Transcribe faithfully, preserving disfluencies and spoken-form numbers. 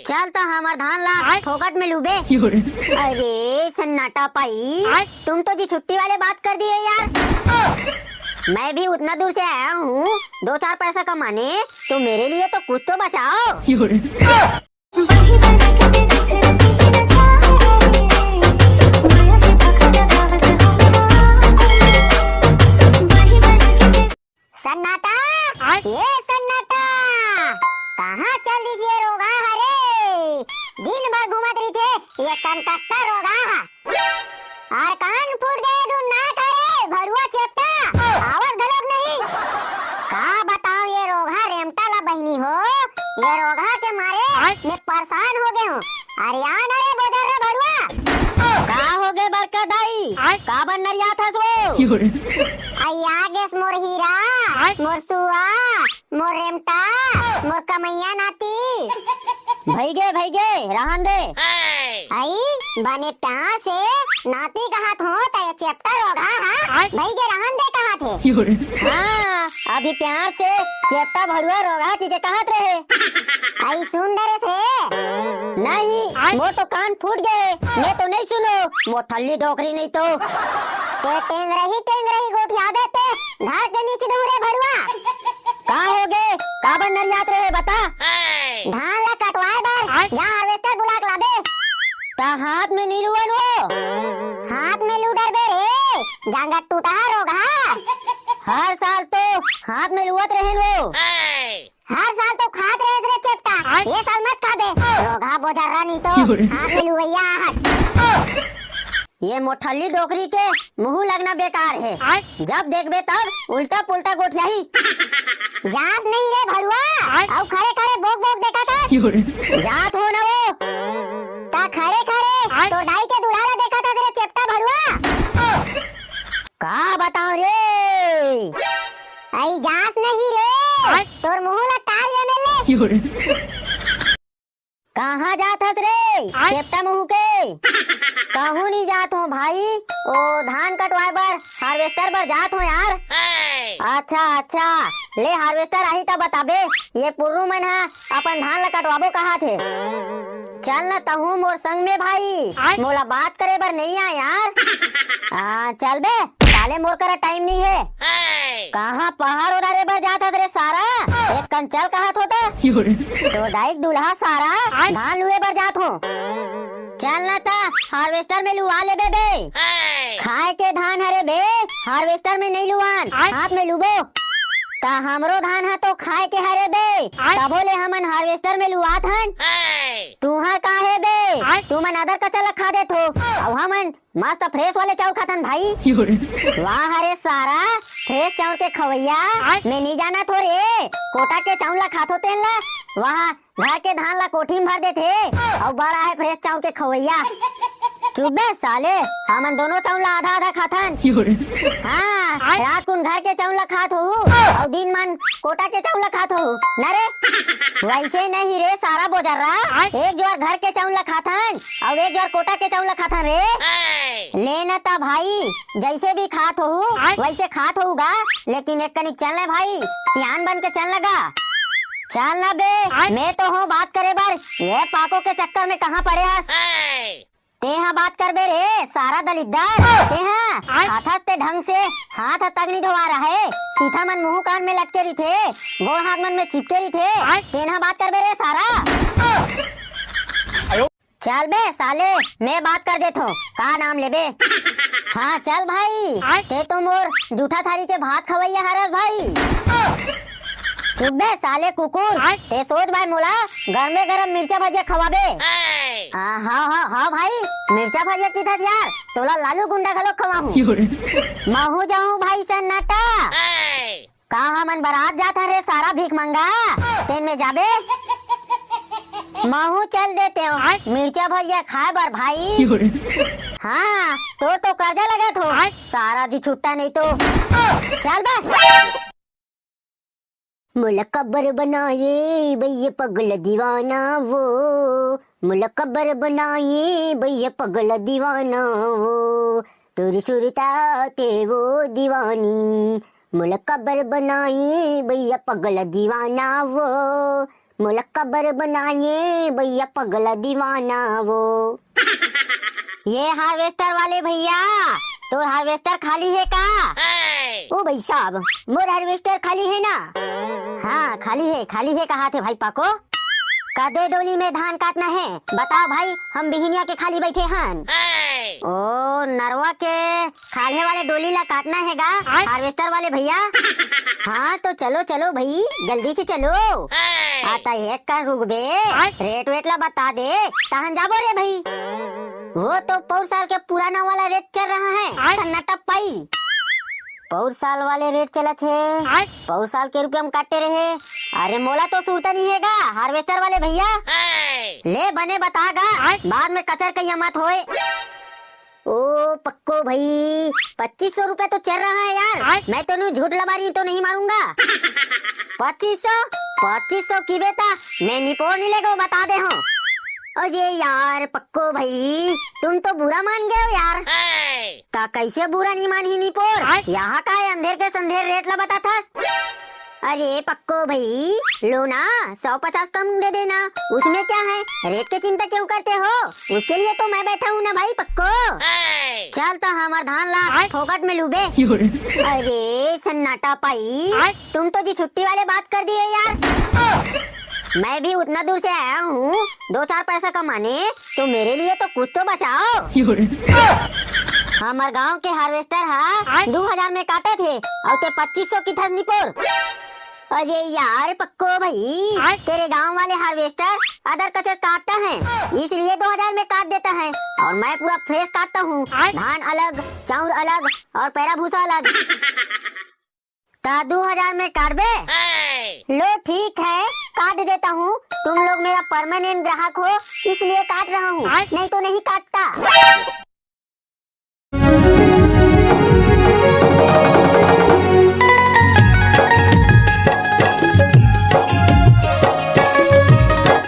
चल तो हमर धान ला फोकट में लूबे। अरे सन्नाटा पाई, तुम तो जी छुट्टी वाले बात कर दिए यार। मैं भी उतना दूर से आया हूँ दो चार पैसा कमाने, तो मेरे लिए तो कुछ तो बचाओ। सन्नाटा, आय? ये सन्नाटा, कहाँ चल दिस ये रोगहा हरे? दिन भर घूमत रहिथे ये कनकट्टा रोगहा। अउ कान फूट गे धुन नाट हरे, भरुआ चेपटा, आवत घलोक नहीं। का बताओ ये रोगहा रेमटा ला बहिनी हो, ये रोगहा के मारे आय? मैं परेशान हो गे हूँ। अरे आ ना रे बोजर्रा भरुआ। का हो गे बड़का दाई? आय? काबर नरियात हस वो? अई आ गेस मोर हीरा, आय? मोर सुआ, मोर रेमटा, मोर कमैया नाती। भइगे, भइगे, रहन दे। अई, बने प्यार से नाती कहत हो, त ये चेपटा रोगहा हा। आय? भइगे, रहन दे कहत हे। हाँ, अभी प्यार से चेपटा भरुआ रोगहा चीजे कहत रहे। अई सुन डरेस रे। नहीं, आय? मोर तो कान फूट गे, मैं तो नहीं सुनों, मोर ठल्ली डोकरी नहीं तो। ते टेंगरही, टेंगरही गोठियाबे ते, धर के नीचे ढूंढे भरुआ। का हो गे? काबर नरियात रहे, बता। धान ला कटवाए बर, आय? जा harvester बुला के लाबे। त हाथ में नहीं लुवन वो। हाथ में लू डरबे रे, जांगर टूटहा रोगहा। हर साल तो हाथ में लुवत रहेन वो। हर साल तो खात रहेस रे चेपटा, आय? ये साल मत खाबे। रोगहा बोजर्रा नहीं तो हाथ में लुवैया आहस। ये मोठल्ली डोकरी के मुंह लगना बेकार हे। आय? जब देखबे तब उल्टा पुल्टा गोठियाही। जास नहीं रे भरुआ, आय? अउ खड़े खड़े बोक बोक देखत हस। जात हो ना वो। त खड़े खड़े आय? तोर दाई के दूल्हा ला देखत हस रे चेपटा भरुआ। का बताओ रे? अई जास नहीं रे, आय? तोर मुंह ला तार ये मेले। कहाँ जात हस रे, आय? चेपटा मुंह के? कहूँ नहीं जात हों भाई, ओ धान कटवाए बर, harvester बर जात हों यार। अच्छा, अच्छा, ले harvester आही त बताबे, ये पुर्रू मन ह अपन धान ला कटवाबो कहत हे। चल न तहूँ मोर संग में भाई, आय? मोला बात करे बर नहीं आय यार। आ, चल बे, साले मोर करा time नहीं हे। कहाँ पहाड़ ओडारे बर जात हस रे सारा? एक कन चल कहत हों त। तोर दाई के दूल्हा सारा, आय? धान लुए बर जात हों। चल न त harvester में लुआ लेबे बे। खाए के धान हरे बे, harvester में नहीं लुआन, आय? हाथ में लुबो। त हमरो धान ह तो खाए के हरे बे, आय? तभो ले हमन harvester में लुआत हन। तुहर का हे बे? आय? तुमन अदर कचर ला खा देथो, अउ हमन मस्त fresh वाले चाउर खाथन भाई। वाह रे सारा, fresh चाउर के खवैया। आय? मैं नहीं जानत हों रे, कोटा के चाउर ला खाथो तेन ला। वाह, घर के धान ला कोठी में भर देथे, अउ बड़ा हे fresh चाउर के खवैया। चुप बे साले, हमन दोनों चाउर ला आधा आधा खाथन। हाँ, आय? रात कुन घर के चाउर ला खात होहू, अउ दिन मन कोटा के चाउर ला खात होहू, न रे? वैसे नहीं रे सारा बोजर्रा, आय? एक जोर घर के चाउर ला खाथन, अउ एक जोर कोटा के चाउर ला खाथन रे। ले न त भाई, जैसे भी खात होहू, आय? वैसे खात होहू गा, लेकिन एक कनिक चल न भाई, सियान बन के चल न गा। चल न बे, आय? मैं तो हों बात करे बर, ये पाको के चक्कर में कहाँ पड़े हस? तेहा बात करबे रे, सारा दलिद्दर। तेहा आय? हाथस ते ढंग से, हाथ ह तक नहीं धोवा रहे, सीथा मन मुंह कान में लटके रहिथे, गोड़ हाथ मन में चिपके रहिथे। आय? तेन ह बात करबे रे सारा। चल बे साले, मैं बात कर देथों, का नाम लेबे? हाँ चल भाई, आय? ते तो मोर जूठा थारी के भात खवैया हरस भाई। चुप बे साले कुकुर, आय? ते सोच भाई मोला गरमे गरम मिर्चा भजिया खवाबे। आ, हाँ, हाँ, हाँ भाई, मिर्चा भजिया किथस यार, तोला लालू गुंडा घलो खवाहूँ। महू जाहूँ भाई सन्नाटा। का हमन बरात जात हन रे सारा भीख मंगा, तेन में जाबे? महू चल देते हो मिर्चा भजिया खाए बर भाई। हाँ, तो, तो कर्जा लगत हो, सारा जी छुट्टा नहीं तो। चल बे। मोला कबर बनाए भैया पगला दीवाना वो, मोला कबर बनाए भैया पगला दीवाना वो, तोरी सुरता ते वो दीवानी। मोला कबर बनाए भैया पगला दीवाना वो, मोला कबर बनाए भैया पगला दीवाना वो। ये हार्वेस्टर वाले भैया, तो हार्वेस्टर खाली है का? ओ भाई साहब, मोर हार्वेस्टर खाली है ना? हाँ, खाली है, खाली है कहा थे भाई पाको। कदे डोली में धान काटना है, बताओ भाई, हम बिहिनिया के खाली बैठे हन। ओ नरवा के खाल्हे वाले डोली ला काटना है गा, हार्वेस्टर वाले भैया। हाँ तो चलो चलो भाई, जल्दी से चलो। आता एक का रुकबे, रेट वेट ला बता दे, तहन जाबो रे भाई। वो तो पौर साल के पुराना वाला रेट चल रहा है, सन्नाटा पाई। पौर साल वाले रेट चलत हे, पौर साल के रुपया में काटे रहे। अरे मोला तो सुरता नहीं है गा, हार्वेस्टर वाले भैया। ले बने बता गा, बाद में कचर कहिया मत होए। ओ पक्को भाई, पच्चीस सौ रुपया तो चल रहा है यार। मैं तो नू झूठ लबारी तो नहीं मारूंगा। पच्चीस सौ? पच्चीस सौ की बेटा, मैं निपोर नहीं लेगो, बता दे हूँ। अरे यार पक्को भाई, तुम तो बुरा मान गए हो यार। ता कैसे बुरा नहीं मानही निपोर? यहाँ का है अंधेर के संधेर रेट ला बताथस? अरे पक्को भाई, लो ना, सौ पचास कम दे देना, उसमें क्या है, रेट की चिंता क्यों करते हो? उसके लिए तो मैं बैठा हूँ ना भाई पक्को। चल तो हमार धान ला फोकट में लूबे। अरे सन्नाटा पाई, तुम तो जी छुट्टी वाले बात कर दिए यार। मैं भी उतना दूर से आया हूँ दो चार पैसा कमाने, तो मेरे लिए तो कुछ तो बचाओ। हमार गांव के हार्वेस्टर हा दो हजार में काटत हे, और ते पच्चीस सौ की थस निपोर। अरे यार पक्को भाई, तेरे गांव वाले हार्वेस्टर अदर कचर काटता है, इसलिए दो हजार में काट देता है, और मैं पूरा फ्रेश काटता हूँ। धान अलग, चाउर अलग और पैरा भूसा अलग। ता दो हजार में काटबे? लो ठीक है, काट देता हूँ। तुम लोग मेरा परमानेंट ग्राहक हो, इसलिए काट रहा हूँ, नहीं तो नहीं काटता।